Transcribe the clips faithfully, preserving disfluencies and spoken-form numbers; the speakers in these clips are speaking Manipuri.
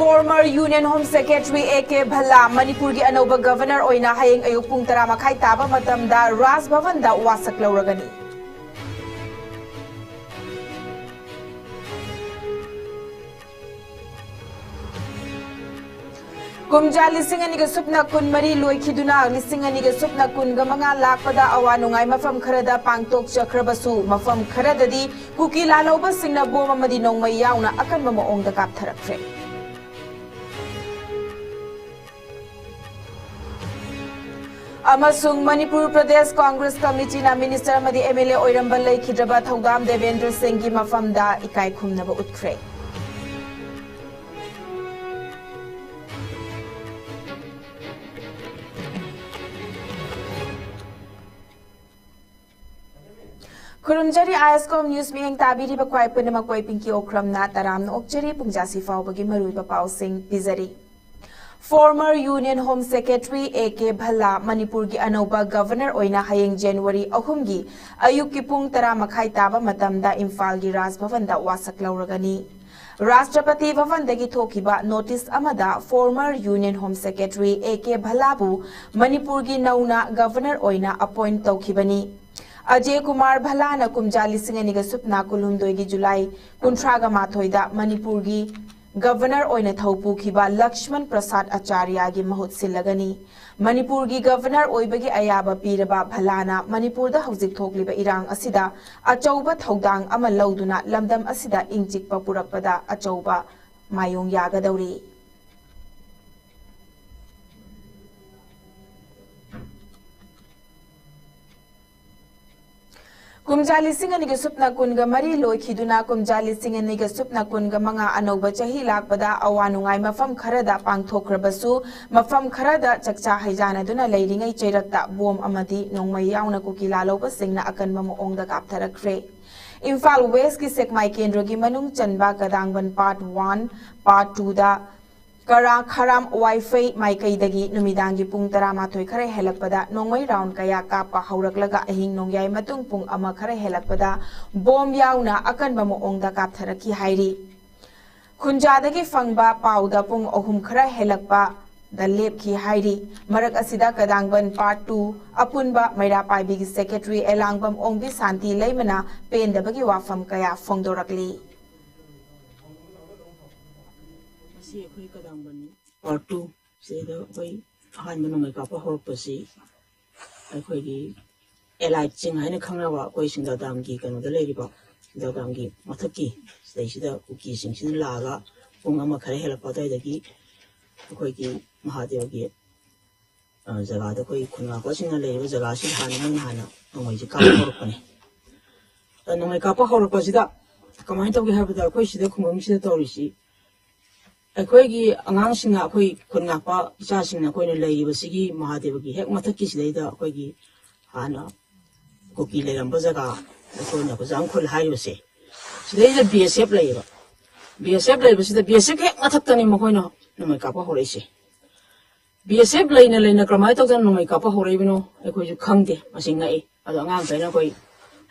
Former Union Home Secretary A K Bhalla ꯃꯅꯤꯄꯨꯔꯒꯤ ꯑꯅꯧꯕ Governor ꯑꯣꯏꯅ ꯍꯌꯦꯡ ꯑꯌꯨꯛ ꯄꯨꯡ ꯇꯔꯥ ꯃꯈꯥꯏ ꯇꯥꯕ ꯃꯇꯝꯗ ꯔꯥꯖ ꯚꯕꯟꯗ ꯋꯥꯁꯛ ꯂꯧꯔꯒꯅꯤ꯫ ꯀꯨꯝꯖꯥ ꯂꯤꯁꯤꯡ ꯑꯅꯤꯒ ꯁꯨꯞꯅ ꯀꯨꯟꯃꯔꯤ ꯂꯣꯏꯈꯤꯗꯨꯅ ꯂꯤꯁꯤꯡ ꯑꯅꯤꯒ ꯁꯨꯞꯅ ꯀꯨꯟꯒ ꯃꯉꯥ ꯂꯥꯛꯄꯗ ꯑꯋꯥ ꯅꯨꯡꯉꯥꯏ ꯃꯐꯝ ꯈꯔꯗ ꯄꯥꯡꯊꯣꯛꯆꯈ꯭ꯔꯕꯁꯨ, ꯃꯐꯝ ꯈꯔꯗꯗꯤ ꯀꯨꯀꯤ ꯂꯥꯜꯍꯧꯕꯁꯤꯡꯅ ꯕꯣꯝ ꯑꯃꯗꯤ ꯅꯣꯡꯃꯩ ꯌꯥꯎꯅ ꯑꯀꯟꯕ ꯃꯑꯣꯡꯗ ꯀꯥꯞꯊꯔꯛꯈ꯭ꯔꯦ꯫ ꯑꯃꯁꯨꯡ ꯃꯅꯤꯄꯨꯔ ꯄ꯭ꯔꯗꯦꯁ ꯀꯣꯡꯒ꯭ꯔꯦꯁ ꯀꯃꯤꯇꯤꯅ ꯃꯤꯅꯤꯁꯇꯔ ꯑꯃꯗꯤ M L A ꯑꯣꯏꯔꯝꯕ ꯂꯩꯈꯤꯗ꯭ꯔꯕ ꯊꯧꯗꯥꯝ ꯗꯦꯕꯦꯟꯗ꯭ꯔ ꯁꯤꯡꯒꯤ ꯃꯐꯝꯗ ꯏꯀꯥꯏ ꯈꯨꯝꯅꯕ ꯎꯠꯈ꯭ꯔꯦ꯫ ꯈꯨꯔꯨꯝꯖꯔꯤ, ISCOM News ꯃꯤꯠꯌꯦꯡ ꯇꯥꯕꯤꯔꯤꯕ ꯈ꯭ꯋꯥꯏ ꯄꯨꯝꯅꯃꯛꯄꯨ ꯑꯩ ꯄꯤꯡꯀꯤ ꯑꯣꯀ꯭ꯔꯝꯅ ꯇꯔꯥꯝꯅ ꯑꯣꯛꯆꯔꯤ꯫ ꯄꯨꯡꯖꯥꯁꯤ ꯐꯥꯎꯕꯒꯤ ꯃꯔꯨꯑꯣꯏꯕ ꯄꯥꯎꯁꯤꯡ ꯄꯤꯖꯔꯤ꯫ Former Union Home Secretary A K ꯚꯜꯂꯥ ꯃꯅꯤꯄꯨꯔꯒꯤ ꯑꯅꯧꯕ Governor ꯑꯣꯏꯅ ꯍꯌꯦꯡ January ꯑꯍꯨꯝꯒꯤ ꯑꯌꯨꯛꯀꯤ ꯄꯨꯡ ꯇꯔꯥ ꯃꯈꯥꯏ ꯇꯥꯕ ꯃꯇꯝꯗ ꯏꯝꯐꯥꯜꯒꯤ ꯔꯥꯖ ꯚꯕꯟꯗ ꯋꯥꯁꯛ ꯂꯧꯔꯒꯅꯤ꯫ ꯔꯥꯁꯇ꯭ꯔꯄꯇꯤ ꯚꯕꯟꯗꯒꯤ ꯊꯣꯛꯈꯤꯕ notice ꯑꯃꯗ former Union Home Secretary A K ꯚꯜꯂꯥꯕꯨ ꯃꯅꯤꯄꯨꯔꯒꯤ ꯅꯧꯅ Governor ꯑꯣꯏꯅ appoint ꯇꯧꯈꯤꯕꯅꯤ꯫ ꯑꯖꯦ ꯀꯨꯃꯥꯔ ꯚꯜꯂꯥꯅ ꯀꯨꯝꯖꯥ ꯂꯤꯁꯤꯡ ꯑꯅꯤꯒ ꯁꯨꯞꯅ ꯀꯨꯟꯍꯨꯝꯗꯣꯏꯒꯤ July ꯀꯨꯟꯊ꯭ꯔꯥꯒ ꯃꯥꯊꯣꯏꯗ ꯃꯅꯤꯄꯨꯔꯒꯤ Governor ꯑꯣꯏꯅ ꯊꯧ ꯄꯨꯈꯤꯕ ꯂꯛꯁꯃꯟ ꯄ꯭ꯔꯁꯥꯗ ꯑꯆꯥꯔꯌꯥꯒꯤ ꯃꯍꯨꯠ ꯁꯤꯜꯂꯒꯅꯤ꯫ ꯃꯅꯤꯄꯨꯔꯒꯤ Governor ꯑꯣꯏꯕꯒꯤ ꯑꯌꯥꯕ ꯄꯤꯔꯕ ꯚꯜꯂꯥꯅ ꯃꯅꯤꯄꯨꯔꯗ ꯍꯧꯖꯤꯛ ꯊꯣꯛꯂꯤꯕ ꯏꯔꯥꯡ ꯑꯁꯤꯗ ꯑꯆꯧꯕ ꯊꯧꯗꯥꯡ ꯑꯃ ꯂꯧꯗꯨꯅ ꯂꯝꯗꯝ ꯑꯁꯤꯗ ꯏꯪ ꯆꯤꯛꯄ ꯄꯨꯔꯛꯄꯗ ꯑꯆꯧꯕ ꯃꯥꯌꯣꯡ ꯌꯥꯒꯗꯧꯔꯤ꯫ ꯀꯨꯝꯖꯥ ꯂꯤꯁꯤꯡ ꯑꯅꯤꯒ ꯁꯨꯞꯅ ꯀꯨꯟꯒ ꯃꯔꯤ ꯂꯣꯏꯈꯤꯗꯨꯅ ꯀꯨꯝꯖꯥ ꯂꯤꯁꯤꯡ ꯑꯅꯤꯒ ꯁꯨꯞꯅ ꯀꯨꯟꯒ ꯃꯉꯥ ꯑꯅꯧꯕ ꯆꯍꯤ ꯂꯥꯛꯄꯗ ꯑꯋꯥ ꯅꯨꯡꯉꯥꯏ ꯃꯐꯝ ꯈꯔꯗ ꯄꯥꯡꯊꯣꯛꯈ꯭ꯔꯕꯁꯨ, ꯃꯐꯝ ꯈꯔꯗ ꯆꯥꯛꯆꯥ ꯍꯩꯖꯥꯟꯅꯗꯨꯅ ꯂꯩꯔꯤꯉꯩ ꯆꯩꯔꯛꯇ ꯕꯣꯝ ꯑꯃꯗꯤ ꯅꯣꯡꯃꯩ ꯌꯥꯎꯅ ꯀꯨꯀꯤ ꯂꯥꯜꯍꯧꯕꯁꯤꯡꯅ ꯑꯀꯟꯕ ꯃꯑꯣꯡꯗ ꯀꯥꯞꯊꯔꯛꯈ꯭ꯔꯦ꯫ ꯏꯝꯐꯥꯜ West ꯀꯤ ꯁꯦꯛꯃꯥꯏ ꯀꯦꯟꯗ꯭ꯔꯒꯤ ꯃꯅꯨꯡ ꯆꯟꯕ ꯀꯗꯥꯡꯕꯟ Part One, Part Two ꯗ ꯀꯔꯥ ꯈꯔꯥꯝ ꯋꯥꯏꯐꯩ ꯃꯥꯏꯀꯩꯗꯒꯤ ꯅꯨꯃꯤꯗꯥꯡꯒꯤ ꯄꯨꯡ ꯇꯔꯥꯃꯥꯊꯣꯏ ꯈꯔ ꯍꯦꯜꯂꯛꯄꯗ ꯅꯣꯡꯃꯩ round ꯀꯌꯥ ꯀꯥꯞꯄ ꯍꯧꯔꯛꯂꯒ ꯑꯍꯤꯡ ꯅꯣꯡꯌꯥꯏ ꯃꯇꯨꯡ ꯄꯨꯡ ꯑꯃ ꯈꯔ ꯍꯦꯜꯂꯛꯄꯗ ꯕꯣꯝ ꯌꯥꯎꯅ ꯑꯀꯟꯕ ꯃꯑꯣꯡꯗ ꯀꯥꯞꯊꯔꯛꯈꯤ ꯍꯥꯏꯔꯤ꯫ ꯈꯨꯟꯖꯥꯗꯒꯤ ꯐꯪꯕ ꯄꯥꯎꯗ ꯄꯨꯡ ꯑꯍꯨꯝ ꯈꯔ ꯍꯦꯜꯂꯛꯄꯗ ꯂꯦꯞꯈꯤ ꯍꯥꯏꯔꯤ꯫ ꯃꯔꯛ ꯑꯁꯤꯗ ꯀꯗꯥꯡꯕꯟ Part Two ꯑꯄꯨꯟꯕ ꯃꯩꯔꯥ ꯄꯥꯏꯕꯤꯒꯤ Secretary ꯑꯦꯂꯥꯡꯕꯝ ꯑꯣꯡꯕꯤ ꯁꯥꯟꯇꯤ ꯂꯩꯃꯅ ꯄꯦꯟꯗꯕꯒꯤ ꯋꯥꯐꯝ ꯀꯌꯥ ꯐꯣꯡꯗꯣꯔꯛꯂꯤ꯫ ꯉꯁꯤ ꯑꯩꯈꯣꯏ ꯀꯗꯥꯡꯕꯟ Part Two ꯁꯤꯗ ꯑꯩꯈꯣꯏ ꯑꯍꯥꯟꯕ ꯅꯣꯡꯃꯩ ꯀꯥꯞꯄ ꯍꯧꯔꯛꯄꯁꯤ ꯑꯩꯈꯣꯏꯒꯤ allied ꯁꯤꯡ ꯍꯥꯏꯅ ꯈꯪꯅꯕ ꯑꯩꯈꯣꯏ ꯁꯤꯡꯗꯥ ꯗꯥꯝꯒꯤ ꯀꯩꯅꯣꯗ ꯂꯩꯔꯤꯕ, ꯁꯤꯡꯗꯥ ꯗꯥꯝꯒꯤ ꯃꯊꯛꯀꯤ ꯁꯤꯗꯩꯁꯤꯗ ꯀꯨꯀꯤꯁꯤꯡꯁꯤꯅ ꯂꯥꯛꯑꯒ ꯄꯨꯡ ꯑꯃ ꯈꯔ ꯍꯦꯜꯂꯛꯄ ꯑꯗꯨꯋꯥꯏꯗꯒꯤ ꯑꯩꯈꯣꯏꯒꯤ ꯃꯍꯥꯗꯦꯕꯒꯤ, ꯑ, ꯖꯒꯥꯗ ꯑꯩꯈꯣꯏ ꯈꯨꯟ ꯉꯥꯛꯄꯁꯤꯡꯅ ꯂꯩꯔꯤꯕ ꯖꯒꯥꯁꯤꯗ ꯍꯥꯟꯅ ꯃꯣꯏꯅ ꯍꯥꯟꯅ ꯅꯣꯡꯃꯩꯁꯦ ꯀꯥꯞꯄ ꯍꯧꯔꯛꯄꯅꯦ꯫ ꯑ, ꯅꯣꯡꯃꯩ ꯀꯥꯞꯄ ꯍꯧꯔꯛꯄꯁꯤꯗ ꯀꯃꯥꯏꯅ ꯇꯧꯒꯦ ꯍꯥꯏꯕꯗ, ꯑꯩꯈꯣꯏ ꯁꯤꯗ ꯈꯨꯡꯒꯪꯁꯤꯗ ꯇꯧꯔꯤꯁꯤ, ꯑꯩꯈꯣꯏꯒꯤ ꯑꯉꯥꯡꯁꯤꯡꯅ, ꯑꯩꯈꯣꯏ ꯈꯨꯟ ꯉꯥꯛꯄ ꯏꯆꯥꯁꯤꯡꯅ ꯑꯩꯈꯣꯏꯅ ꯂꯩꯔꯤꯕꯁꯤꯒꯤ ꯃꯍꯥꯗꯦꯕꯒꯤ ꯍꯦꯛ ꯃꯊꯛꯀꯤꯁꯤꯗꯩꯗ ꯑꯩꯈꯣꯏꯒꯤ ꯍꯥꯟꯅ ꯀꯨꯀꯤ ꯂꯩꯔꯝꯕ ꯖꯒꯥ, ꯑꯩꯈꯣꯏꯅ ꯍꯧꯖꯤꯛ ꯈꯨꯜ ꯍꯥꯏꯔꯤꯕꯁꯦ, ꯁꯤꯗꯩꯗ B S F ꯂꯩꯌꯦꯕ꯫ B S F ꯂꯩꯕꯁꯤꯗ B S F ꯍꯦꯛ ꯃꯊꯛꯇꯅꯤ ꯃꯈꯣꯏꯅ ꯅꯣꯡꯃꯩ ꯀꯥꯞꯄ ꯍꯧꯔꯛꯏꯁꯦ꯫ B S F ꯂꯩꯅ ꯂꯩꯅ ꯀꯃꯥꯏꯅ ꯇꯧꯗꯅ ꯅꯣꯡꯃꯩ ꯀꯥꯞꯄ ꯍꯧꯔꯛꯏꯕꯅꯣ ꯑꯩꯈꯣꯏꯁꯨ ꯈꯪꯗꯦ, ꯃꯁꯤ ꯉꯛꯏ꯫ ꯑꯗꯣ ꯑꯉꯥꯡꯈꯩꯅ ꯑꯩꯈꯣꯏ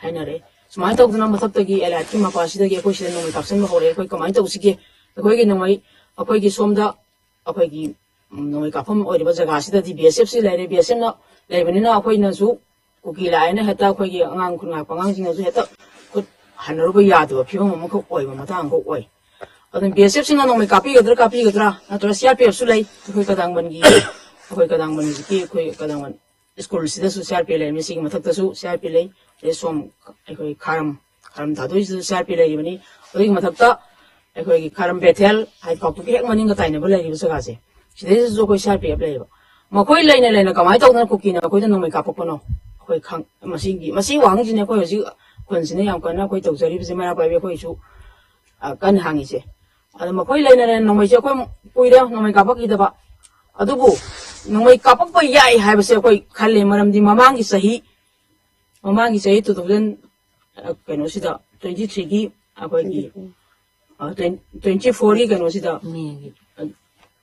ꯍꯥꯏꯅꯔꯦ, ꯁꯨꯃꯥꯏꯅ ꯇꯧꯗꯅ ꯃꯊꯛꯇꯒꯤ allied ꯀꯤ ꯃꯄꯥꯁꯤꯗꯒꯤ ꯑꯩꯈꯣꯏ ꯁꯤꯗ ꯅꯣꯡꯃꯩ ꯀꯥꯞꯁꯤꯟꯕ ꯍꯧꯔꯛꯑꯦ, ꯑꯩꯈꯣꯏ ꯀꯃꯥꯏꯅ ꯇꯧꯁꯤꯒꯦ? ꯑꯩꯈꯣꯏꯒꯤ ꯅꯣꯡꯃꯩ, ꯑꯩꯈꯣꯏꯒꯤ ꯁꯣꯝꯗ ꯑꯩꯈꯣꯏꯒꯤ, ꯎꯝ, ꯅꯣꯡꯃꯩ ꯀꯥꯞꯐꯝ ꯑꯣꯏꯔꯤꯕ ꯖꯒꯥꯁꯤꯗꯗꯤ B S F ꯁꯤ ꯂꯩꯔꯦ, B S F ꯅ ꯂꯩꯕꯅꯤꯅ ꯑꯩꯈꯣꯏꯅꯁꯨ ꯀꯨꯀꯤ ꯂꯥꯛꯑꯦꯅ ꯍꯦꯛꯇ ꯑꯩꯈꯣꯏꯒꯤ ꯑꯉꯥꯡ ꯈꯨꯟ ꯉꯥꯛꯄ ꯑꯉꯥꯡꯁꯤꯡꯅꯁꯨ ꯍꯦꯛꯇ ꯈꯨꯠ ꯍꯟꯅꯔꯨꯕ ꯌꯥꯗꯕ ꯐꯤꯕꯝ ꯑꯃꯈꯛ ꯑꯣꯏꯕ ꯃꯇꯥꯡ ꯑꯃꯈꯛ ꯑꯣꯏ꯫ ꯑꯗꯨꯅ B S F ꯁꯤꯡꯅ ꯅꯣꯡꯃꯩ ꯀꯥꯞꯄꯤꯒꯗ꯭ꯔꯥ ꯀꯥꯞꯄꯤꯒꯗ꯭ꯔꯥ, ꯅꯠꯇ꯭ꯔꯒ C R P F ꯁꯨ ꯂꯩ ꯑꯩꯈꯣꯏ ꯀꯗꯥꯡꯕꯟꯒꯤ, ꯑꯩꯈꯣꯏ ꯀꯗꯥꯡꯕꯟ ꯍꯧꯖꯤꯛꯀꯤ ꯑꯩꯈꯣꯏ ꯀꯗꯥꯡꯕꯟ ꯁ꯭ꯀꯨꯜꯁꯤꯗꯁꯨ C R P F ꯂꯩꯔꯝꯃꯤ, ꯁꯤꯒꯤ ꯃꯊꯛꯇꯁꯨ C R P F ꯂꯩ, ꯑꯗꯩ ꯁꯣꯝ ꯑꯩꯈꯣꯏ ꯈꯥꯔꯝ, ꯈꯥꯔꯝ ꯊꯥꯗꯣꯛꯏꯁꯤꯗꯁꯨ C R P F ꯂꯩꯔꯤꯕꯅꯤ꯫ ꯑꯗꯨꯒꯤ ꯃꯊꯛꯇ ꯑꯩꯈꯣꯏꯒꯤ ꯈꯥꯔꯝ ꯕꯦꯊꯦꯜ ꯍꯥꯏꯗꯤ ꯀꯥꯡꯄꯣꯛꯄꯤꯒꯤ ꯍꯦꯛ ꯃꯅꯤꯡꯒ ꯇꯥꯏꯅꯕ ꯂꯩꯔꯤꯕ ꯖꯒꯥꯁꯦ, ꯁꯤꯗꯩꯁꯤꯗꯁꯨ ꯑꯩꯈꯣꯏ C R P F ꯂꯩꯌꯦꯕ꯫ ꯃꯈꯣꯏ ꯂꯩꯅ ꯂꯩꯅ ꯀꯃꯥꯏꯅ ꯇꯧꯗꯅ ꯀꯨꯀꯤꯅ ꯑꯩꯈꯣꯏꯗ ꯅꯣꯡꯃꯩ ꯀꯥꯞꯄꯛꯄꯅꯣ? ꯑꯩꯈꯣꯏ ꯈꯪ-, ꯃꯁꯤꯒꯤ, ꯃꯁꯤꯒꯤ ꯋꯥꯍꯪꯁꯤꯅꯦ ꯑꯩꯈꯣꯏ ꯍꯧꯖꯤꯛ ꯈꯨꯟꯁꯤꯅ ꯌꯥꯝ ꯀꯟꯅ ꯑꯩꯈꯣꯏ ꯇꯧꯖꯔꯤꯕꯁꯦ, ꯃꯩꯔꯥ ꯄꯥꯏꯕꯤ ꯑꯩꯈꯣꯏꯁꯨ, ꯑ, ꯀꯟꯅ ꯍꯪꯉꯤꯁꯦ꯫ ꯑꯗꯣ ꯃꯈꯣꯏ ꯂꯩꯅ ꯂꯩꯅ ꯅꯣꯡꯃꯩꯁꯦ ꯑꯩꯈꯣꯏ ꯀꯨꯏꯔꯦ ꯅꯣꯡꯃꯩ ꯀꯥꯞꯄꯛꯈꯤꯗꯕ꯫ ꯑꯗꯨꯕꯨ ꯅꯣꯡꯃꯩ ꯀꯥꯞꯄꯛꯄ ꯌꯥꯏ ꯍꯥꯏꯕꯁꯦ ꯑꯩꯈꯣꯏ ꯈꯜꯂꯦ, ꯃꯔꯝꯗꯤ ꯃꯃꯥꯡꯒꯤ ꯆꯍꯤ, ꯃꯃꯥꯡꯒꯤ ꯆꯍꯤ two thousand, ꯑ, ꯀꯩꯅꯣꯁꯤꯗ, twenty three ꯒꯤ ꯑꯩꯈꯣꯏꯒꯤ, ꯑ, twenty, twenty four ꯒꯤ ꯀꯩꯅꯣꯁꯤꯗ, ꯃꯦꯒꯤ꯫ ꯑ,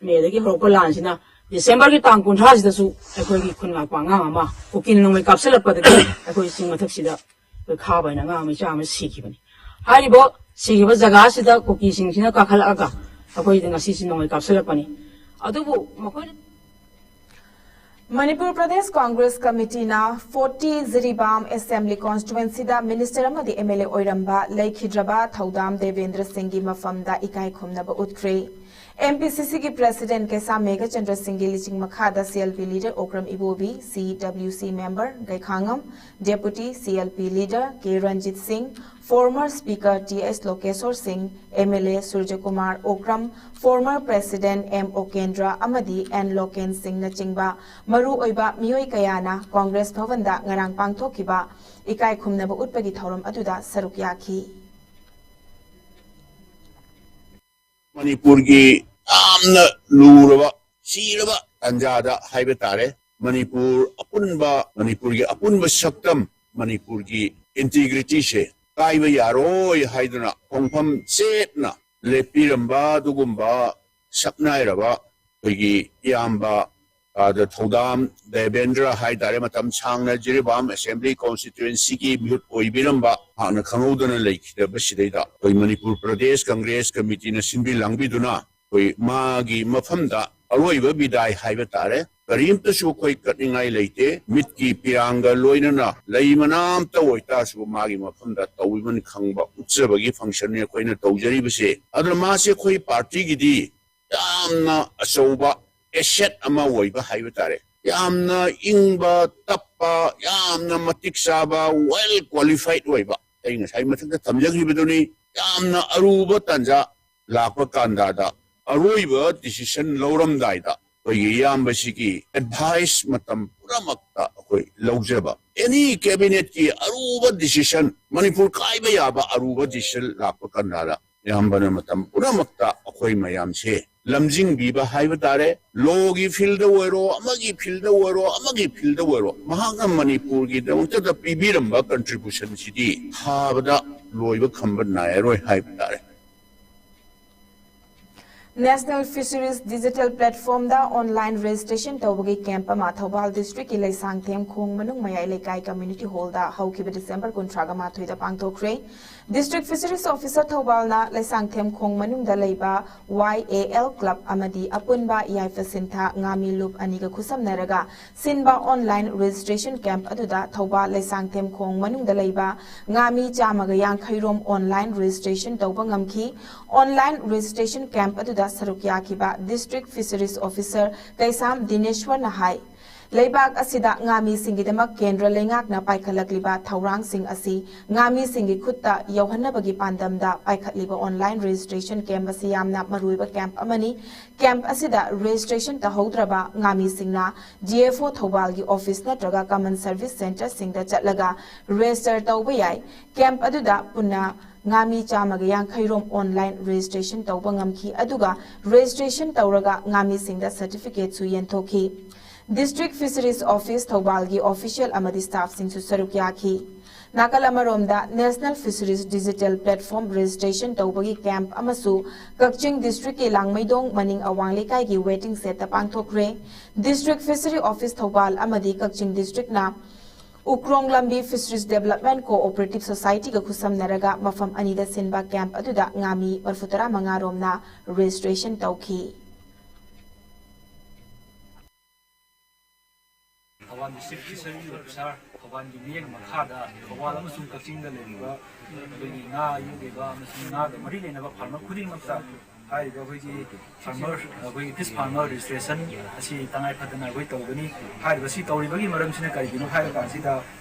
ꯃꯦꯗꯒꯤ ꯍꯧꯔꯛꯄ ꯂꯥꯟꯁꯤꯅ ꯗꯤꯁꯦꯝꯕꯔꯒꯤ ꯇꯥꯡ ꯀꯨꯟꯊ꯭ꯔꯥꯁꯤꯗꯁꯨ ꯑꯩꯈꯣꯏꯒꯤ ꯈꯨꯟ ꯉꯥꯛꯄ ꯑꯉꯥꯡ ꯑꯃ ꯀꯨꯀꯤꯅ ꯅꯣꯡꯃꯩ ꯀꯥꯞꯁꯤꯜꯂꯛꯄꯗꯒꯤ ꯑꯩꯈꯣꯏ ꯆꯤꯡ ꯃꯊꯛꯁꯤꯗ ꯑꯩꯈꯣꯏ ꯈꯥꯕ ꯍꯥꯏꯅ ꯑꯉꯥꯡ ꯃꯆꯥ ꯑꯃ ꯁꯤꯈꯤꯕꯅꯤ꯫ ꯍꯥꯏꯔꯤꯕ ꯁꯤꯈꯤꯕ ꯖꯒꯥꯁꯤꯗ ꯀꯨꯀꯤꯁꯤꯡꯁꯤꯅ ꯀꯥꯈꯠꯂꯛꯑꯒ ꯑꯩꯈꯣꯏꯗ ꯉꯁꯤꯁꯤ ꯅꯣꯡꯃꯩ ꯀꯥꯞꯁꯤꯜꯂꯛꯄꯅꯤ꯫ ꯑꯗꯨꯕꯨ ꯃꯈꯣꯏꯅ ꯃꯅꯤꯄꯨꯔ ꯄ꯭ꯔꯗꯦꯁ ꯀꯣꯡꯒ꯭ꯔꯦꯁ ꯀꯃꯤꯇꯤꯅ ꯐꯣꯔꯇꯤ ꯖꯤꯔꯤꯕꯥꯝ ꯑꯦꯁꯦꯝꯕ꯭ꯂꯤ ꯀꯣꯟꯁꯇꯤꯇ꯭ꯋꯦꯟꯁꯤꯗ ꯃꯤꯅꯤꯁꯇꯔ ꯑꯃꯗꯤ ꯑꯦꯝ ꯑꯦꯜ ꯑꯦ ꯑꯣꯏꯔꯝꯕ ꯂꯩꯈꯤꯗ꯭ꯔꯕ ꯊꯧꯗꯥꯝ ꯗꯦꯕꯦꯟꯗ꯭ꯔ ꯁꯤꯡꯒꯤ ꯃꯐꯝꯗ ꯏꯀꯥꯏ ꯈꯨꯝꯅꯕ ꯎꯠꯈ꯭ꯔꯦ꯫ ꯑꯦꯝ ꯄꯤ ꯁꯤ ꯁꯤꯒꯤ ꯄ꯭ꯔꯦꯁꯤꯗꯦꯟꯠ ꯀꯦꯁꯥ ꯃꯦꯘꯆꯟꯗ꯭ꯔ ꯁꯤꯡꯒꯤ ꯂꯤꯆꯤꯡ ꯃꯈꯥꯗ C L P leader Okram Ibobi, C W C member Gaikhangam, deputy C L P leader K Ranjit Singh, former speaker T S Lokeshwar Singh, M L A Surjakumar Okram, former president M Okendra ꯑꯃꯗꯤ ꯑꯦꯟ ꯂꯣꯀꯦꯟ ꯁꯤꯡꯅꯆꯤꯡꯕ ꯃꯔꯨ ꯑꯣꯏꯕ ꯃꯤꯑꯣꯏ ꯀꯌꯥꯅ ꯀꯣꯡꯒ꯭ꯔꯦꯁ ꯚꯕꯟꯗ ꯉꯔꯥꯡ ꯄꯥꯡꯊꯣꯛꯈꯤꯕ ꯏꯀꯥꯏ ꯈꯨꯝꯅꯕ ꯎꯠꯄꯒꯤ ꯊꯧꯔꯝ ꯑꯗꯨꯗ ꯁꯔꯨꯛ ꯌꯥꯈꯤ꯫ ꯃꯅꯤꯄꯨꯔꯒꯤ ꯌꯥꯝꯅ ꯂꯨꯔꯕ, ꯆꯤꯔꯕ ꯇꯥꯟꯖꯥꯗ ꯍꯥꯏꯕ ꯇꯥꯔꯦ, ꯃꯅꯤꯄꯨꯔ ꯑꯄꯨꯟꯕ, ꯃꯅꯤꯄꯨꯔꯒꯤ ꯑꯄꯨꯟꯕ ꯁꯛꯇꯝ, ꯃꯅꯤꯄꯨꯔꯒꯤ ꯏꯟꯇꯤꯒ꯭ꯔꯤꯇꯤꯁꯦ ꯀꯥꯏꯕ ꯌꯥꯔꯣꯏ ꯍꯥꯏꯗꯨꯅ ꯈꯣꯡꯐꯝ ꯆꯦꯠꯅ ꯂꯦꯞꯄꯤꯔꯝꯕ ꯑꯗꯨꯒꯨꯝꯕ ꯁꯛꯅꯥꯏꯔꯕ ꯑꯩꯈꯣꯏꯒꯤ ꯏꯌꯥꯝꯕ ꯑꯗ ꯊꯧꯗꯥꯝ ꯗꯦꯕꯦꯟꯗ꯭ꯔ ꯍꯥꯏꯇꯥꯔꯦ, ꯃꯇꯝ ꯁꯥꯡꯅ ꯖꯤꯔꯤꯕꯥꯝ ꯑꯦꯁꯦꯝꯕ꯭ꯂꯤ ꯀꯣꯟꯁꯇꯤꯇ꯭ꯋꯦꯟꯁꯤꯒꯤ ꯃꯤꯍꯨꯠ ꯑꯣꯏꯕꯤꯔꯝꯕ, ꯃꯍꯥꯛꯅ ꯈꯪꯍꯧꯗꯅ ꯂꯩꯈꯤꯗꯕꯁꯤꯗꯩꯗ ꯑꯩꯈꯣꯏ ꯃꯅꯤꯄꯨꯔ ꯄ꯭ꯔꯗꯦꯁ ꯀꯪꯒ꯭ꯔꯦꯁ ꯀꯃꯤꯇꯤꯅ ꯁꯤꯟꯕꯤ ꯂꯥꯡꯕꯤꯗꯨꯅ ꯑꯩꯈꯣꯏ ꯃꯥꯒꯤ ꯃꯐꯝꯗ ꯑꯔꯣꯏꯕ ꯕꯤꯗꯥꯏ ꯍꯥꯏꯕ ꯇꯥꯔꯦ꯫ ꯀꯔꯤꯝꯇꯁꯨ ꯑꯩꯈꯣꯏ ꯀꯠꯅꯤꯡꯉꯥꯏ ꯂꯩꯇꯦ꯫ ꯃꯤꯠꯀꯤ ꯄꯤꯔꯥꯡꯒ ꯂꯣꯏꯅꯅ ꯂꯩ ꯃꯅꯥ ꯑꯝꯇ ꯑꯣꯏꯇꯥꯔꯁꯨ ꯃꯥꯒꯤ ꯃꯐꯝꯗ ꯇꯧꯕꯤꯃꯟ ꯈꯪꯕ ꯎꯠꯆꯕꯒꯤ ꯐꯪꯁꯟꯅꯤ ꯑꯩꯈꯣꯏꯅ ꯇꯧꯖꯔꯤꯕꯁꯦ꯫ ꯑꯗꯨꯅ ꯃꯥꯁꯦ ꯑꯩꯈꯣꯏ ꯄꯥꯔꯇꯤꯒꯤꯗꯤ ꯌꯥꯝꯅ ꯑꯆꯧꯕ ꯑꯦꯁꯦꯠ ꯑꯃ ꯑꯣꯏꯕ ꯍꯥꯏꯕ ꯇꯥꯔꯦ꯫ ꯌꯥꯝꯅ ꯏꯪꯕ ꯇꯞꯄ, ꯌꯥꯝꯅ ꯃꯇꯤꯛ ꯆꯥꯕ, ꯋꯦꯜ ꯀ꯭ꯋꯥꯂꯤꯐꯥꯏꯠ ꯑꯣꯏꯕ, ꯑꯩ ꯉꯁꯥꯏ ꯃꯊꯛꯇ ꯊꯝꯖꯈꯤꯕꯗꯨꯅꯤ꯫ ꯌꯥꯝꯅ ꯑꯔꯨꯕ ꯇꯥꯟꯖꯥ ꯂꯥꯛꯄ ꯀꯥꯟꯗꯗ ꯑꯔꯣꯏꯕ ꯗꯤꯁꯤꯁꯟ ꯂꯧꯔꯝꯗꯥꯏꯗ ꯑꯩꯈꯣꯏꯒꯤ ꯏꯌꯥꯝꯕꯁꯤꯒꯤ ꯑꯦꯗꯚꯥꯏꯁ ꯃꯇꯝ ꯄꯨꯝꯅꯃꯛꯇ ꯑꯩꯈꯣꯏ ꯂꯧꯖꯕ꯫ ꯑꯦꯅꯤ ꯀꯦꯕꯤꯅꯦꯠꯀꯤ ꯑꯔꯨꯕ ꯗꯤꯁꯤꯁꯟ, ꯃꯅꯤꯄꯨꯔ ꯀꯥꯏꯕ ꯌꯥꯕ ꯑꯔꯨꯕ ꯗꯤꯁꯤꯁꯟ ꯂꯥꯛꯄ ꯀꯥꯟꯗꯗ ꯏꯌꯥꯝꯕꯅ ꯃꯇꯝ ꯄꯨꯝꯅꯃꯛꯇ ꯑꯩꯈꯣꯏ ꯃꯌꯥꯝꯁꯦ ꯂꯝꯖꯤꯡꯕꯤꯕ ꯍꯥꯏꯕ ꯇꯥꯔꯦ꯫ ꯂꯣꯒꯤ ꯐꯤꯜꯗ ꯑꯣꯏꯔꯣ, ꯑꯃꯒꯤ ꯐꯤꯜꯗ ꯑꯣꯏꯔꯣ, ꯑꯃꯒꯤ ꯐꯤꯜꯗ ꯑꯣꯏꯔꯣ, ꯃꯍꯥꯛꯅ ꯃꯅꯤꯄꯨꯔꯒꯤꯗꯃꯛꯇꯗ ꯄꯤꯕꯤꯔꯝꯕ ꯀꯟꯇ꯭ꯔꯤꯕ꯭ꯌꯨꯁꯟꯁꯤꯗꯤ ꯊꯥꯕꯗ ꯂꯣꯏꯕ ꯈꯝꯕ ꯅꯥꯏꯔꯔꯣꯏ ꯍꯥꯏꯕ ꯇꯥꯔꯦ꯫ National Fisheries Digital Platformꯗ online registration ꯇꯧꯕꯒꯤ camp ꯑꯃ ꯊꯧꯕꯥꯜ districtꯀꯤ ꯂꯩꯁꯥꯡꯊꯦꯝ ꯈꯣꯡ ꯃꯅꯨꯡ ꯃꯌꯥꯏ ꯂꯩꯀꯥꯏ community hallꯗ ꯍꯧꯈꯤꯕ December ꯀꯨꯟꯊ꯭ꯔꯥꯒ ꯃꯥꯊꯣꯏꯗ ꯄꯥꯡꯊꯣꯛꯈ꯭ꯔꯦ꯫ District Fisheries Officer ꯊꯧꯕꯥꯜꯅ ꯂꯩꯁꯥꯡꯊꯦꯝ ꯈꯣꯡ ꯃꯅꯨꯡꯗ ꯂꯩꯕ Y A L club ꯑꯃꯗꯤ ꯑꯄꯨꯟꯕ ꯌꯥꯏꯐ ꯁꯤꯟꯊꯥ ꯉꯥꯃꯤ ꯂꯨꯞ ꯑꯅꯤꯒ ꯈꯨꯠꯁꯝꯅꯔꯒ ꯁꯤꯟꯕ online registration camp ꯑꯗꯨꯗ ꯊꯧꯕꯥꯜ ꯂꯩꯁꯥꯡꯊꯦꯝ ꯈꯣꯡ ꯃꯅꯨꯡꯗ ꯂꯩꯕ ꯉꯥꯃꯤ ꯆꯥꯝꯃꯒ ꯌꯥꯡꯈꯩ ꯔꯣꯝ online registration ꯇꯧꯕ ꯉꯝꯈꯤ꯫ Online registration camp ꯑꯗꯨꯗ ꯁꯔꯨꯛ ꯌꯥꯈꯤꯕ District Fisheries Officer ꯀꯩꯁꯥꯝ ꯗꯤꯅꯦꯁ꯭ꯋꯔꯅ ꯍꯥꯏ, ꯂꯩꯕꯥꯛ ꯑꯁꯤꯗ ꯉꯥꯃꯤꯁꯤꯡꯒꯤꯗꯃꯛ ꯀꯦꯟꯗ꯭ꯔ ꯂꯩꯉꯥꯛꯅ ꯄꯥꯏꯈꯠꯂꯛꯂꯤꯕ ꯊꯧꯔꯥꯡꯁꯤꯡ ꯑꯁꯤ ꯉꯥꯃꯤꯁꯤꯡꯒꯤ ꯈꯨꯠꯇ ꯌꯧꯍꯟꯅꯕꯒꯤ ꯄꯥꯟꯗꯝꯗ ꯄꯥꯏꯈꯠꯂꯤꯕ online registration camp ꯑꯁꯤ ꯌꯥꯝꯅ ꯃꯔꯨꯑꯣꯏꯕ camp ꯑꯃꯅꯤ꯫ Camp ꯑꯁꯤꯗ registration ꯇꯧꯍꯧꯗ꯭ꯔꯕ ꯉꯥꯃꯤꯁꯤꯡꯅ D F O ꯊꯧꯕꯥꯜꯒꯤ office ꯅꯠꯇ꯭ꯔꯒ common service centreꯁꯤꯡꯗ ꯆꯠꯂꯒ register ꯇꯧꯕ ꯌꯥꯏ꯫ Camp ꯑꯗꯨꯗ ꯄꯨꯟꯅ ꯉꯥꯃꯤ ꯆꯥꯝꯃꯒ ꯌꯥꯡꯈꯩ ꯔꯣꯝ online registration ꯇꯧꯕ ꯉꯝꯈꯤ, ꯑꯗꯨꯒ registration ꯇꯧꯔꯒ ꯉꯥꯃꯤꯁꯤꯡꯗ certificateꯁꯨ ꯌꯦꯟꯊꯣꯛꯈꯤ꯫ District Fisheries Office ꯊꯧꯕꯥꯜꯒꯤ official ꯑꯃꯗꯤ staffꯁꯤꯡꯁꯨ ꯁꯔꯨꯛ ꯌꯥꯈꯤ꯫ ꯅꯥꯀꯜ ꯑꯃꯔꯣꯝꯗ, National Fisheries Digital Platform registration ꯇꯧꯕꯒꯤ camp ꯑꯃꯁꯨ ꯀꯛꯆꯤꯡ districtꯀꯤ ꯂꯥꯡꯃꯩꯗꯣꯡ ꯃꯅꯤꯡ ꯑꯋꯥꯡ ꯂꯩꯀꯥꯏꯒꯤ waiting shedꯇ ꯄꯥꯡꯊꯣꯛꯈ꯭ꯔꯦ꯫ District Fishery Office Thoubal ꯑꯃꯗꯤ ꯀꯛꯆꯤꯡ districtꯅ ꯎꯀ꯭ꯔꯣꯡ ꯂꯝꯕꯤ Fisheries Development Cooperative Societyꯒ ꯈꯨꯠꯁꯝꯅꯔꯒ ꯃꯐꯝ ꯑꯅꯤꯗ ꯁꯤꯟꯕ camp ꯑꯗꯨꯗ ꯉꯥꯃꯤ ꯃꯔꯤꯐꯨꯇꯔꯥꯃꯉꯥ ꯔꯣꯝꯅ registration ꯇꯧꯈꯤ꯫ ꯊꯧꯕꯥꯜ district fishery officer ꯊꯧꯕꯥꯜꯒꯤ ꯃꯤꯠꯌꯦꯡ ꯃꯈꯥꯗ ꯊꯧꯕꯥꯜ ꯑꯃꯁꯨꯡ ꯀꯛꯆꯤꯡꯗ ꯂꯩꯔꯤꯕ ꯑꯩꯈꯣꯏꯒꯤ ꯉꯥ ꯌꯣꯛꯂꯤꯕ ꯑꯃꯁꯨꯡ ꯉꯥꯒ ꯃꯔꯤ ꯂꯩꯅꯕ farmer ꯈꯨꯗꯤꯡꯃꯛꯇ ꯍꯥꯏꯔꯤꯕ ꯑꯩꯈꯣꯏꯒꯤ farmer, ꯑꯩꯈꯣꯏꯒꯤ fish farmer registration ꯑꯁꯤ ꯇꯉꯥꯏ ꯐꯗꯅ ꯑꯩꯈꯣꯏ ꯇꯧꯒꯅꯤ꯫ ꯍꯥꯏꯔꯤꯕ ꯁꯤ ꯇꯧꯔꯤꯕꯒꯤ ꯃꯔꯝꯁꯤꯅ ꯀꯔꯤꯒꯤꯅꯣ ꯍꯥꯏꯕ ꯀꯥꯟꯁꯤꯗ,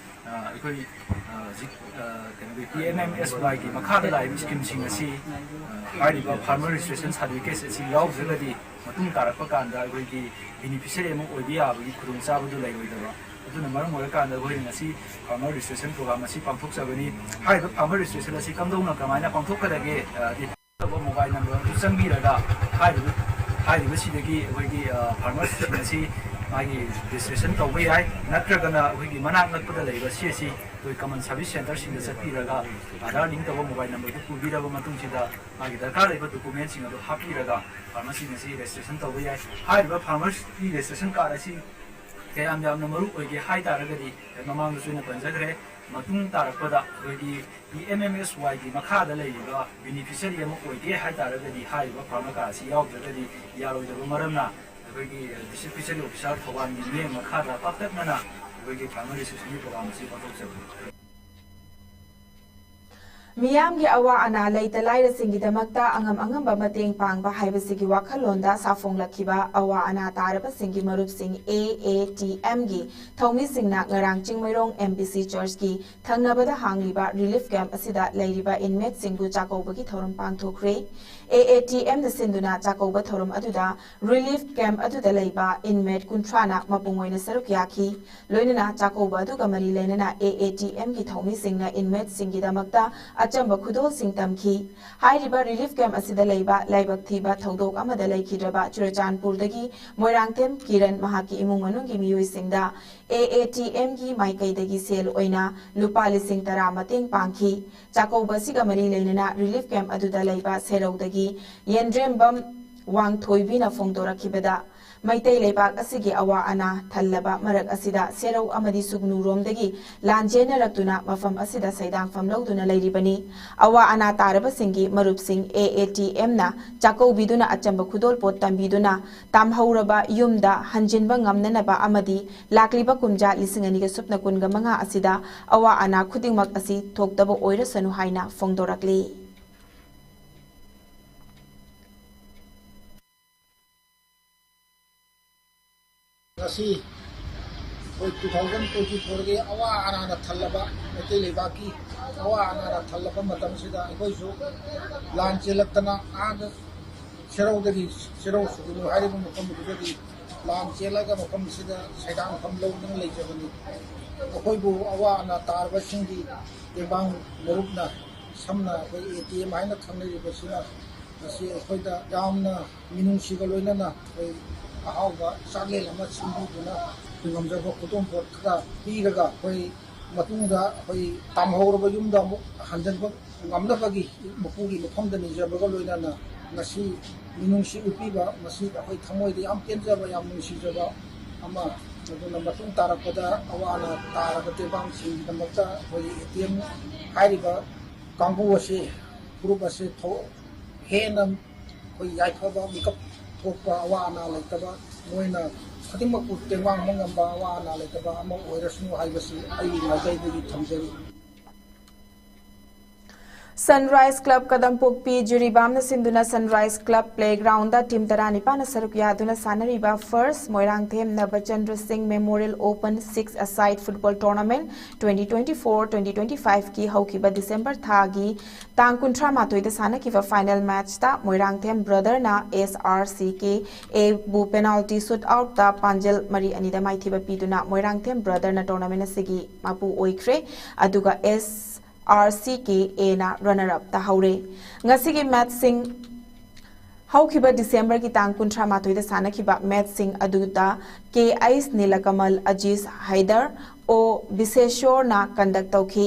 ꯑ, ꯑꯩꯈꯣꯏ, ꯑ, ꯍꯧꯖꯤꯛ, ꯑ, ꯀꯩꯅꯣꯒꯤ P M M S Yꯒꯤ ꯃꯈꯥꯗ ꯂꯥꯛꯏꯕ schemeꯁꯤꯡ ꯑꯁꯤ, ꯑ, ꯍꯥꯏꯔꯤꯕ farmer registration certificate ꯑꯁꯤ ꯌꯥꯎꯗ꯭ꯔꯒꯗꯤ ꯃꯇꯨꯡ ꯇꯥꯔꯛꯄ ꯀꯥꯟꯗ ꯑꯩꯈꯣꯏꯒꯤ beneficiary ꯑꯃ ꯑꯣꯏꯕ ꯌꯥꯕꯒꯤ ꯈꯨꯗꯣꯡꯆꯥꯕꯗꯨ ꯂꯩꯔꯣꯏꯗꯕ꯫ ꯑꯗꯨꯅ ꯃꯔꯝ ꯑꯣꯏꯔꯀꯥꯟꯗ ꯑꯩꯈꯣꯏꯅ ꯉꯁꯤ farmer registration program ꯑꯁꯤ ꯄꯥꯡꯊꯣꯛꯆꯕꯅꯤ꯫ ꯍꯥꯏꯔꯤꯕ farmer registration ꯑꯁꯤ ꯀꯝꯗꯧꯅ ꯀꯃꯥꯏꯅ ꯄꯥꯡꯊꯣꯛꯀꯗꯒꯦ? ꯑ, ꯗꯤ ꯃꯣꯕꯥꯏꯜ ꯅꯝꯕꯔ ꯑꯗꯨ ꯆꯪꯕꯤꯔꯒ ꯍꯥꯏꯔꯤꯕ, ꯍꯥꯏꯔꯤꯕꯁꯤꯗꯒꯤ ꯑꯩꯈꯣꯏꯒꯤ, ꯑ, farmerꯁꯤꯡ ꯑꯁꯤ, ꯃꯥꯒꯤ ꯔꯦꯖꯤꯁꯇ꯭ꯔꯦꯁꯟ ꯇꯧꯕ ꯌꯥꯏ, ꯅꯠꯇ꯭ꯔꯒꯅ ꯑꯩꯈꯣꯏꯒꯤ ꯃꯅꯥꯛ ꯅꯛꯄꯗ ꯂꯩꯕ ꯁꯤ ꯑꯦꯁ ꯁꯤ ꯑꯩꯈꯣꯏ ꯀꯃꯟ ꯁꯥꯔꯚꯤꯁ ꯁꯦꯟꯇꯔꯁꯤꯡꯗ ꯆꯠꯄꯤꯔꯒ ꯑꯥꯙꯥꯔ ꯂꯤꯡ ꯇꯧꯕ ꯃꯣꯕꯥꯏꯜ ꯅꯝꯕꯔꯗꯨ ꯄꯨꯕꯤꯔꯕ ꯃꯇꯨꯡꯁꯤꯗ ꯃꯥꯒꯤ ꯗꯔꯀꯥꯔ ꯂꯩꯕ ꯗꯣꯀꯨꯃꯦꯟꯁꯤꯡ ꯑꯗꯨ ꯍꯥꯞꯄꯤꯔꯒ ꯐꯥꯔꯃꯥꯁꯤ ꯑꯁꯤ ꯔꯦꯖꯤꯁꯇ꯭ꯔꯦꯁꯟ ꯇꯧꯕ ꯌꯥꯏ꯫ ꯍꯥꯏꯔꯤꯕ ꯐꯥꯔꯃꯥꯁꯤ ꯔꯦꯖꯤꯁꯇ꯭ꯔꯦꯁꯟ ꯀꯥꯔꯗ ꯑꯁꯤ ꯀꯌꯥꯝ ꯌꯥꯝꯅ ꯃꯔꯨ ꯑꯣꯏꯒꯦ ꯍꯥꯏ ꯇꯥꯔꯒꯗꯤ, ꯃꯃꯥꯡꯗꯁꯨ ꯑꯩꯅ ꯄꯟꯖꯈ꯭ꯔꯦ, ꯃꯇꯨꯡ ꯇꯥꯔꯛꯄꯗ ꯑꯩꯈꯣꯏꯒꯤ ꯄꯤ ꯑꯦꯝ ꯑꯦꯝ ꯑꯦꯁ ꯋꯥꯏꯒꯤ ꯃꯈꯥꯗ ꯂꯩꯔꯤꯕ ꯕꯦꯅꯤꯐꯤꯁꯔꯤ ꯑꯃ ꯑꯣꯏꯒꯦ ꯍꯥꯏ ꯇꯥꯔꯒꯗꯤ ꯍꯥꯏꯔꯤꯕ ꯐꯥꯔꯃꯥꯁꯤ ꯀꯥꯔꯗ ꯑꯁꯤ ꯌꯥꯎꯗ꯭ꯔꯒꯗꯤ ꯌꯥꯔꯣꯏꯗꯕ ꯃꯔꯝꯅ ꯑꯩꯈꯣꯏꯒꯤ ꯗꯤꯁꯇ꯭ꯔꯤꯛ ꯐꯤꯁꯔꯤ ꯑꯣꯐꯤꯁꯥꯔ ꯊꯧꯕꯥꯜꯒꯤ ꯃꯤꯠꯌꯦꯡ ꯃꯈꯥꯗ ꯄꯥꯛꯇꯛꯅꯅ ꯑꯩꯈꯣꯏꯒꯤ ꯐꯥꯔꯃꯥꯁꯤ ꯔꯦꯖꯤꯁꯇ꯭ꯔꯦꯁꯟꯒꯤ ꯄ꯭ꯔꯣꯒ꯭ꯔꯥꯝ ꯑꯁꯤ ꯄꯥꯡꯊꯣꯛꯆꯕꯅꯤ꯫ ꯃꯤꯌꯥꯝꯒꯤ ꯑꯋꯥ ꯑꯅꯥ ꯂꯩꯇ ꯂꯥꯏꯔꯁꯤꯡꯒꯤꯗꯃꯛꯇ ꯑꯉꯝ ꯑꯉꯝꯕ ꯃꯇꯦꯡ ꯄꯥꯡꯕ ꯍꯥꯏꯕꯁꯤꯒꯤ ꯋꯥꯈꯜꯂꯣꯟꯗ ꯁꯥꯐꯣꯡꯂꯛꯈꯤꯕ ꯑꯋꯥ ꯑꯅꯥ ꯇꯥꯔꯕꯁꯤꯡꯒꯤ ꯃꯔꯨꯞꯁꯤꯡ, ꯑꯦ ꯑꯦ ꯇꯤ ꯑꯦꯝꯒꯤ ꯊꯧꯃꯤꯁꯤꯡꯅ ꯉꯔꯥꯡ Chingmeirong M B C ꯆꯔꯆꯀꯤ ꯊꯪꯅꯕꯗ ꯍꯥꯡꯂꯤꯕ relief camp ꯑꯁꯤꯗ ꯂꯩꯔꯤꯕ ꯏꯟꯃꯦꯠꯁꯤꯡꯕꯨ ꯆꯥꯛꯀꯧꯕꯒꯤ ꯊꯧꯔꯝ ꯄꯥꯡꯊꯣꯛꯈ꯭ꯔꯦ꯫ ꯑꯦ ꯑꯦ ꯇꯤ ꯑꯦꯝꯅ ꯁꯤꯟꯗꯨꯅ ꯆꯥꯛꯀꯧꯕ ꯊꯧꯔꯝ ꯑꯗꯨꯗ ꯔꯤꯂꯤꯐ ꯀꯦꯝꯞ ꯑꯗꯨꯗ ꯂꯩꯕ ꯏꯟꯃꯦꯠ ꯀꯨꯟꯊ꯭ꯔꯥꯅ ꯃꯄꯨꯡ ꯑꯣꯏꯅ ꯁꯔꯨꯛ ꯌꯥꯈꯤ꯫ ꯂꯣꯏꯅꯅ ꯆꯥꯛꯀꯧꯕ ꯑꯗꯨꯒ ꯃꯔꯤ ꯂꯩꯅꯅ ꯑꯦ ꯑꯦ ꯇꯤ ꯑꯦꯝꯒꯤ ꯊꯧꯃꯤꯁꯤꯡꯅ ꯏꯟꯃꯦꯠꯁꯤꯡꯒꯤꯗꯃꯛꯇ ꯑꯆꯝꯕ ꯈꯨꯗꯣꯜꯁꯤꯡ ꯇꯝꯈꯤ꯫ ꯍꯥꯏꯔꯤꯕ ꯔꯤꯂꯤꯐ ꯀꯦꯝꯞ ꯑꯁꯤꯗ ꯂꯩꯕ ꯂꯥꯏꯕꯛ ꯊꯤꯕ ꯊꯧꯗꯣꯛ ꯑꯃꯗ ꯂꯩꯈꯤꯗ꯭ꯔꯕ ꯆꯨꯔꯆꯥꯟꯄꯨꯔꯗꯒꯤ ꯃꯣꯏꯔꯥꯡꯊꯦꯝ ꯀꯤꯔꯟ ꯃꯍꯥꯛꯀꯤ ꯏꯃꯨꯡ ꯃꯅꯨꯡꯒꯤ ꯃꯤꯑꯣꯏꯁꯤꯡꯗ ꯑꯦ ꯑꯦ ꯇꯤ ꯑꯦꯝꯒꯤ ꯃꯥꯏꯀꯩꯗꯒꯤ ꯁꯦꯜ ꯑꯣꯏꯅ ꯂꯨꯄꯥ ꯂꯤꯁꯤꯡ ꯇꯔꯥ ꯃꯇꯦꯡ ꯄꯥꯡꯈꯤ꯫ ꯆꯥꯛꯀꯧꯕ ꯑꯁꯤꯒ ꯃꯔꯤ ꯂꯩꯅꯅ ꯔꯤꯂꯤꯐ ꯀꯦꯝꯞ ꯑꯗꯨꯗ ꯂꯩꯕ ꯁꯦꯔꯧꯗꯒꯤ ꯌꯦꯟꯗ꯭ꯔꯦꯝꯕꯝ ꯋꯥꯡꯊꯣꯏꯕꯤꯅ ꯐꯣꯡꯗꯣꯔꯛꯈꯤꯕꯗ, ꯃꯩꯇꯩ ꯂꯩꯕꯥꯛ ꯑꯁꯤꯒꯤ ꯑꯋꯥ ꯑꯅꯥ ꯊꯜꯂꯕ ꯃꯔꯛ ꯑꯁꯤꯗ ꯁꯦꯔꯧ ꯑꯃꯗꯤ ꯁꯨꯒꯅꯨꯔꯣꯝꯗꯒꯤ ꯂꯥꯟ ꯆꯦꯟꯅꯔꯛꯇꯨꯅ ꯃꯐꯝ ꯑꯁꯤꯗ ꯁꯩꯗꯥꯡꯐꯝ ꯂꯧꯗꯨꯅ ꯂꯩꯔꯤꯕꯅꯤ꯫ ꯑꯋꯥ ꯑꯅꯥ ꯇꯥꯔꯕꯁꯤꯡꯒꯤ ꯃꯔꯨꯞꯁꯤꯡ ꯑꯦ ꯑꯦ ꯇꯤ ꯑꯦꯝꯅ ꯆꯥꯛꯀꯧꯕꯤꯗꯨꯅ ꯑꯆꯝꯕ ꯈꯨꯗꯣꯜꯄꯣꯠ ꯇꯝꯕꯤꯗꯨꯅ ꯇꯥꯝꯍꯧꯔꯕ ꯌꯨꯝꯗ ꯍꯟꯖꯤꯟꯕ ꯉꯝꯅꯅꯕ ꯑꯃꯗꯤ ꯂꯥꯛꯂꯤꯕ ꯀꯨꯝꯖꯥ ꯂꯤꯁꯤꯡ ꯑꯅꯤꯒ ꯁꯨꯞꯅ ꯀꯨꯟꯒ ꯃꯉꯥ ꯑꯁꯤꯗ ꯑꯋꯥ ꯑꯅꯥ ꯈꯨꯗꯤꯡꯃꯛ ꯑꯁꯤ ꯊꯣꯛꯇꯕ ꯑꯣꯏꯔꯁꯅꯨ ꯍꯥꯏꯅ ꯐꯣꯡꯗꯣꯔꯛꯂꯤ꯫ ꯉꯁꯤ ꯑꯩꯈꯣꯏ two thousand twenty fourꯒꯤ ꯑꯋꯥ ꯑꯅꯥꯅ ꯊꯜꯂꯕ, ꯃꯩꯇꯩ ꯂꯩꯕꯥꯛꯀꯤ ꯑꯋꯥ ꯑꯅꯥꯅ ꯊꯜꯂꯕ ꯃꯇꯝꯁꯤꯗ ꯑꯩꯈꯣꯏꯁꯨ ꯂꯥꯟ ꯆꯦꯜꯂꯛꯇꯅ ꯑꯥꯗ ꯁꯦꯔꯧꯗꯒꯤ, ꯁꯦꯔꯧ ꯁꯨꯒꯅꯨ ꯍꯥꯏꯔꯤꯕ ꯃꯐꯝꯗꯨꯗꯒꯤ ꯂꯥꯟ ꯆꯦꯜꯂꯒ ꯃꯐꯝꯁꯤꯗ ꯁꯩꯗꯥꯡꯐꯝ ꯂꯧꯗꯨꯅ ꯂꯩꯖꯕꯅꯤ꯫ ꯑꯩꯈꯣꯏꯕꯨ ꯑꯋꯥ ꯑꯅꯥ ꯇꯥꯔꯕꯁꯤꯡꯒꯤ ꯇꯦꯡꯕꯥꯡ ꯃꯔꯨꯞꯅ, ꯁꯝꯅ ꯑꯩꯈꯣꯏ ꯑꯦ ꯇꯤ ꯑꯦꯝ ꯍꯥꯏꯅ ꯈꯪꯅꯔꯤꯕꯁꯤꯅ, ꯃꯁꯤ ꯑꯩꯈꯣꯏꯗ ꯌꯥꯝꯅ ꯃꯤꯅꯨꯡꯁꯤꯒ ꯂꯣꯏꯅꯅ ꯑꯩꯈꯣꯏ ꯑꯍꯥꯎꯕ ꯆꯥꯛꯂꯦꯟ ꯑꯃ ꯁꯤꯟꯕꯤꯗꯨꯅ ꯉꯝꯖꯕ ꯈꯨꯗꯣꯜꯄꯣꯠ ꯈꯔ ꯄꯤꯔꯒ ꯑꯩꯈꯣꯏ ꯃꯇꯨꯡꯗ ꯑꯩꯈꯣꯏ ꯇꯥꯝꯍꯧꯔꯕ ꯌꯨꯝꯗ ꯑꯃꯨꯛ ꯍꯟꯖꯤꯟꯕ ꯉꯝꯅꯕꯒꯤ ꯃꯄꯨꯒꯤ ꯃꯐꯝꯗ ꯅꯤꯖꯕꯒ ꯂꯣꯏꯅꯅ ꯉꯁꯤ ꯃꯤꯅꯨꯡꯁꯤ ꯎꯠꯄꯤꯕ ꯃꯁꯤ ꯑꯩꯈꯣꯏ ꯊꯃꯣꯏꯗ ꯌꯥꯝ ꯄꯦꯟꯖꯕ, ꯌꯥꯝ ꯅꯨꯡꯁꯤꯖꯕ ꯑꯃ꯫ ꯑꯗꯨꯅ ꯃꯇꯨꯡ ꯇꯥꯔꯛꯄꯗ ꯑꯋꯥ ꯑꯅꯥ ꯇꯥꯔꯕ ꯇꯦꯡꯕꯥꯡꯁꯤꯡꯒꯤꯗꯃꯛꯇ ꯑꯩꯈꯣꯏꯒꯤ ꯑꯦ ꯇꯤ ꯑꯦꯝ ꯍꯥꯏꯔꯤꯕ ꯀꯥꯡꯕꯨ ꯑꯁꯤ, ꯒ꯭ꯔꯨꯞ ꯑꯁꯤ ꯊꯣ-, ꯍꯦꯟꯅ ꯑꯩꯈꯣꯏ ꯌꯥꯏꯐꯕ ꯃꯤꯀꯞ ꯊꯣꯛꯄ, ꯑꯋꯥ ꯑꯅꯥ ꯂꯩꯇꯕ, ꯃꯣꯏꯅ ꯈꯨꯗꯤꯡꯃꯛꯄꯨ ꯇꯦꯡꯕꯥꯡꯕ ꯉꯝꯕ, ꯑꯋꯥ ꯑꯅꯥ ꯂꯩꯇꯕ ꯑꯃ ꯑꯣꯏꯔꯁꯅꯨ ꯍꯥꯏꯕꯁꯤ ꯑꯩꯒꯤ ꯃꯥꯏꯀꯩꯗꯒꯤ ꯊꯝꯖꯔꯤ꯫ Sunrise Club ꯀꯗꯝꯄꯣꯛꯄꯤ ꯖꯤꯔꯤꯕꯥꯝꯅ ꯁꯤꯟꯗꯨꯅ Sunrise Club Playground ꯗ team ꯇꯔꯥꯅꯤꯄꯥꯟꯅ ꯁꯔꯨꯛ ꯌꯥꯗꯨꯅ ꯁꯥꯟꯅꯔꯤꯕ First ꯃꯣꯏꯔꯥꯡꯊꯦꯝ ꯅꯕꯆꯟꯗ꯭ꯔ ꯁꯤꯡ Memorial Open six a side football tournament twenty twenty-four twenty twenty-five ꯀꯤ ꯍꯧꯈꯤꯕ December ꯊꯥꯒꯤ ꯇꯥꯡ ꯀꯨꯟꯊ꯭ꯔꯥ ꯃꯥꯊꯣꯏꯗ ꯁꯥꯟꯅꯈꯤꯕ final match ꯇ ꯃꯣꯏꯔꯥꯡꯊꯦꯝ brother ꯅ S R C K A ꯕꯨ penalty shoot out ꯇ ꯄꯥꯟꯖꯜ ꯃꯔꯤ ꯑꯅꯤꯗ ꯃꯥꯏꯊꯤꯕ ꯄꯤꯗꯨꯅ ꯃꯣꯏꯔꯥꯡꯊꯦꯝ brother ꯅ tournament ꯑꯁꯤꯒꯤ ꯃꯄꯨ ꯑꯣꯏꯈ꯭ꯔꯦ꯫ ꯑꯗꯨꯒ S R C K A ꯅ runner up ꯇꯥꯍꯧꯔꯦ꯫ ꯉꯁꯤꯒꯤ match ꯁꯤꯡ ꯍꯧꯈꯤꯕ December ꯒꯤ ꯇꯥꯡ ꯀꯨꯟꯊ꯭ꯔꯥ ꯃꯥꯊꯣꯏꯗ ꯁꯥꯟꯅꯈꯤꯕ match ꯁꯤꯡ ꯑꯗꯨꯗ K ꯑꯩꯁ ꯅꯤꯂꯀꯃꯜ, ꯑꯖꯤꯖ ꯍꯥꯏꯗꯔ, ꯑꯣ ꯕꯤꯁꯦꯁꯣꯔꯅ conduct ꯇꯧꯈꯤ꯫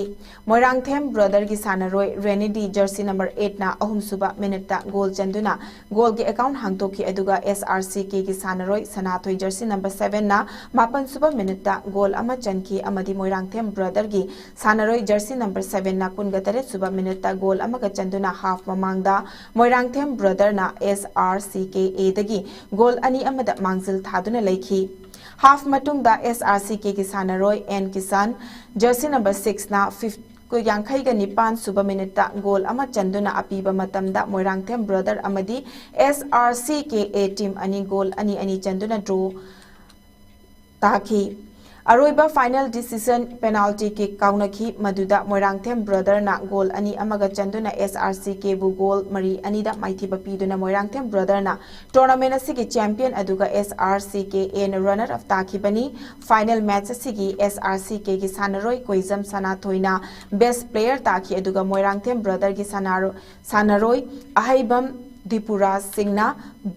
ꯃꯣꯏꯔꯥꯡꯊꯦꯝ brother ꯒꯤ ꯁꯥꯟꯅꯔꯣꯏ ꯔꯦꯅꯤꯗꯤ jersey number eight ꯅ ꯑꯍꯨꯝꯁꯨꯕ minute ꯇ goal ꯆꯟꯗꯨꯅ goal ꯒꯤ account ꯍꯥꯡꯗꯣꯛꯈꯤ, ꯑꯗꯨꯒ S R C K ꯒꯤ ꯁꯥꯟꯅꯔꯣꯏ ꯁꯅꯥꯊꯣꯏ jersey number seven ꯅ ꯃꯥꯄꯟꯁꯨꯕ minute ꯇ goal ꯑꯃ ꯆꯟꯈꯤ ꯑꯃꯗꯤ ꯃꯣꯏꯔꯥꯡꯊꯦꯝ brother ꯒꯤ ꯁꯥꯟꯅꯔꯣꯏ jersey number seven ꯅ ꯀꯨꯟꯒ ꯇꯔꯦꯠ ꯁꯨꯕ minute ꯇ goal ꯑꯃꯒ ꯆꯟꯗꯨꯅ half ꯃꯃꯥꯡꯗ ꯃꯣꯏꯔꯥꯡꯊꯦꯝ brother ꯅ S R C K A ꯗꯒꯤ goal ꯑꯅꯤ ꯑꯃꯗ ꯃꯥꯡꯖꯤꯜ ꯊꯥꯗꯨꯅ ꯂꯩꯈꯤ꯫ Half ꯃꯇꯨꯡꯗ S R C K ꯒꯤ ꯁꯥꯟꯅꯔꯣꯏ N Kishan jersey number six ꯅ fifth ꯌꯥꯡꯈꯩꯒ ꯅꯤꯄꯥꯟ ꯁꯨꯕ minute ꯇ goal ꯑꯃ ꯆꯟꯗꯨꯅ ꯑꯄꯤꯕ ꯃꯇꯝꯗ ꯃꯣꯏꯔꯥꯡꯊꯦꯝ brother ꯑꯃꯗꯤ S R C K A team ꯑꯅꯤ goal ꯑꯅꯤ ꯑꯅꯤ ꯆꯟꯗꯨꯅ draw ꯇꯥꯈꯤ꯫ ꯑꯔꯣꯏꯕ final decision penalty kick ꯀꯥꯎꯅꯈꯤ, ꯃꯗꯨꯗ ꯃꯣꯏꯔꯥꯡꯊꯦꯝ brother ꯅ goal ꯑꯅꯤ ꯑꯃꯒ ꯆꯟꯗꯨꯅ S R C K ꯕꯨ goal ꯃꯔꯤ ꯑꯅꯤꯗ ꯃꯥꯏꯊꯤꯕ ꯄꯤꯗꯨꯅ ꯃꯣꯏꯔꯥꯡꯊꯦꯝ brother ꯅ tournament ꯑꯁꯤꯒꯤ champion ꯑꯗꯨꯒ S R C K A ꯅ runner up ꯇꯥꯈꯤꯕꯅꯤ꯫ Final match ꯑꯁꯤꯒꯤ S R C K ꯒꯤ ꯁꯥꯟꯅꯔꯣꯏ ꯀꯣꯏꯖꯝ ꯁꯅꯥꯊꯣꯏꯅ best player ꯇꯥꯈꯤ, ꯑꯗꯨꯒ ꯃꯣꯏꯔꯥꯡꯊꯦꯝ brother ꯒꯤ ꯁꯥꯟꯅꯔꯣ-, ꯁꯥꯟꯅꯔꯣꯏ ꯑꯍꯩꯕꯝ ꯗꯤꯄꯨꯔꯥ ꯁꯤꯡꯅ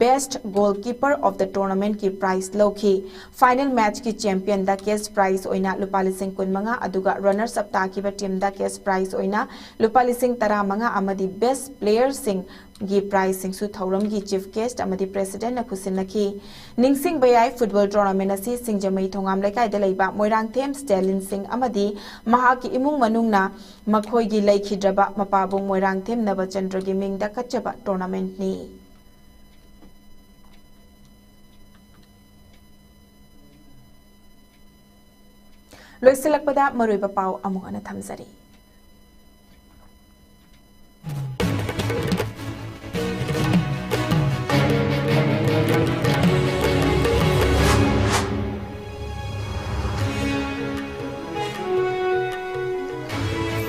Best Goalkeeper of the Tournamentꯀꯤ prize ꯂꯧꯈꯤ꯫ Final matchꯀꯤ championꯗ cash prize ꯑꯣꯏꯅ ꯂꯨꯄꯥ ꯂꯤꯁꯤꯡ ꯀꯨꯟꯃꯉꯥ ꯑꯗꯨꯒ runners up ꯇꯥꯈꯤꯕ teamꯗ cash prize ꯑꯣꯏꯅ ꯂꯨꯄꯥ ꯂꯤꯁꯤꯡ ꯇꯔꯥꯃꯉꯥ ꯑꯃꯗꯤ best playerꯁꯤꯡꯒꯤ prizeꯁꯤꯡꯁꯨ ꯊꯧꯔꯝꯒꯤ chief guest ꯑꯃꯗꯤ presidentꯅ ꯈꯨꯠꯁꯤꯟꯅꯈꯤ꯫ ꯅꯤꯡꯁꯤꯡꯕ ꯌꯥꯏ, football tournament ꯑꯁꯤ ꯁꯤꯡꯖꯃꯩ ꯊꯣꯉꯥꯝ ꯂꯩꯀꯥꯏꯗ ꯂꯩꯕ ꯃꯣꯏꯔꯥꯡꯊꯦꯝ ꯁ꯭ꯇꯦꯂꯤꯟ ꯁꯤꯡ ꯑꯃꯗꯤ ꯃꯍꯥꯛꯀꯤ ꯏꯃꯨꯡ ꯃꯅꯨꯡꯅ ꯃꯈꯣꯏꯒꯤ ꯂꯩꯈꯤꯗ꯭ꯔꯕ ꯃꯄꯥꯕꯨꯡ ꯃꯣꯏꯔꯥꯡꯊꯦꯝ ꯅꯕꯆꯟꯗ꯭ꯔꯒꯤ ꯃꯤꯡꯗ ꯀꯠꯆꯕ tournamentꯅꯤ꯫ ꯂꯣꯏꯁꯤꯜꯂꯛꯄꯗ ꯃꯔꯨꯑꯣꯏꯕ ꯄꯥꯎ ꯑꯃꯨꯛ ꯍꯟꯅ ꯊꯝꯖꯔꯤ꯫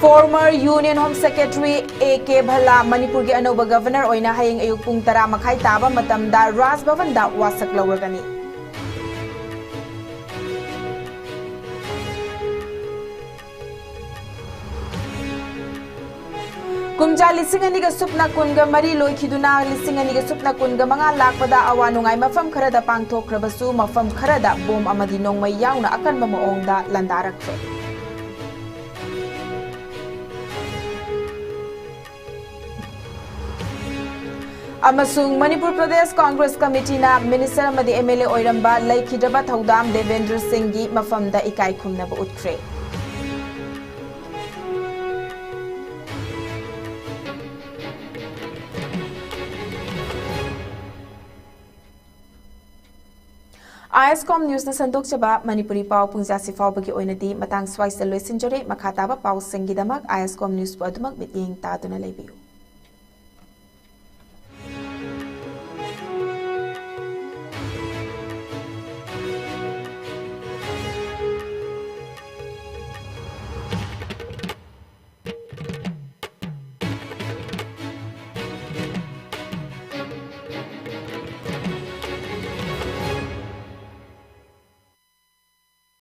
Former Union Home Secretary A K Bhalla ꯃꯅꯤꯄꯨꯔꯒꯤ ꯑꯅꯧꯕ governor ꯑꯣꯏꯅ ꯍꯌꯦꯡ ꯑꯌꯨꯛ ꯄꯨꯡ ꯇꯔꯥ ꯃꯈꯥꯏ ꯇꯥꯕ ꯃꯇꯝꯗ ꯔꯥꯖ ꯚꯕꯟꯗ ꯋꯥꯁꯛ ꯂꯧꯔꯒꯅꯤ꯫ ꯀꯨꯝꯖꯥ ꯂꯤꯁꯤꯡ ꯑꯅꯤꯒ ꯁꯨꯞꯅ ꯀꯨꯟꯒ ꯃꯔꯤ ꯂꯣꯏꯈꯤꯗꯨꯅ ꯂꯤꯁꯤꯡ ꯑꯅꯤꯒ ꯁꯨꯞꯅ ꯀꯨꯟꯒ ꯃꯉꯥ ꯂꯥꯛꯄꯗ ꯑꯋꯥ ꯅꯨꯡꯉꯥꯏ ꯃꯐꯝ ꯈꯔꯗ ꯄꯥꯡꯊꯣꯛꯈ꯭ꯔꯕꯁꯨ, ꯃꯐꯝ ꯈꯔꯗ ꯕꯣꯝ ꯑꯃꯗꯤ ꯅꯣꯡꯃꯩ ꯌꯥꯎꯅ ꯑꯀꯟꯕ ꯃꯑꯣꯡꯗ ꯂꯥꯟꯗꯥꯔꯛꯈ꯭ꯔꯦ꯫ ꯑꯃꯁꯨꯡ ꯃꯅꯤꯄꯨꯔ ꯄ꯭ꯔꯗꯦꯁ ꯀꯣꯡꯒ꯭ꯔꯦꯁ ꯀꯃꯤꯇꯤꯅ minister ꯑꯃꯗꯤ M L A ꯑꯣꯏꯔꯝꯕ ꯂꯩꯈꯤꯗ꯭ꯔꯕ ꯊꯧꯗꯥꯝ ꯗꯦꯕꯦꯟꯗ꯭ꯔ ꯁꯤꯡꯒꯤ ꯃꯐꯝꯗ ꯏꯀꯥꯏ ꯈꯨꯝꯅꯕ ꯎꯠꯈ꯭ꯔꯦ꯫ ISCOM Newsꯅ ꯁꯟꯗꯣꯛꯆꯕ ꯃꯅꯤꯄꯨꯔꯤ ꯄꯥꯎ ꯄꯨꯡꯖꯥꯁꯤ ꯐꯥꯎꯕꯒꯤ ꯑꯣꯏꯅꯗꯤ ꯃꯇꯥꯡ ꯁ꯭ꯋꯥꯏꯁꯤꯗ ꯂꯣꯏꯁꯤꯟꯖꯔꯦ꯫ ꯃꯈꯥ ꯇꯥꯕ ꯄꯥꯎꯁꯤꯡꯒꯤꯗꯃꯛ ISCOM Newsꯄꯨ ꯑꯗꯨꯃꯛ ꯃꯤꯠꯌꯦꯡ ꯇꯥꯗꯨꯅ ꯂꯩꯕꯤꯌꯨ꯫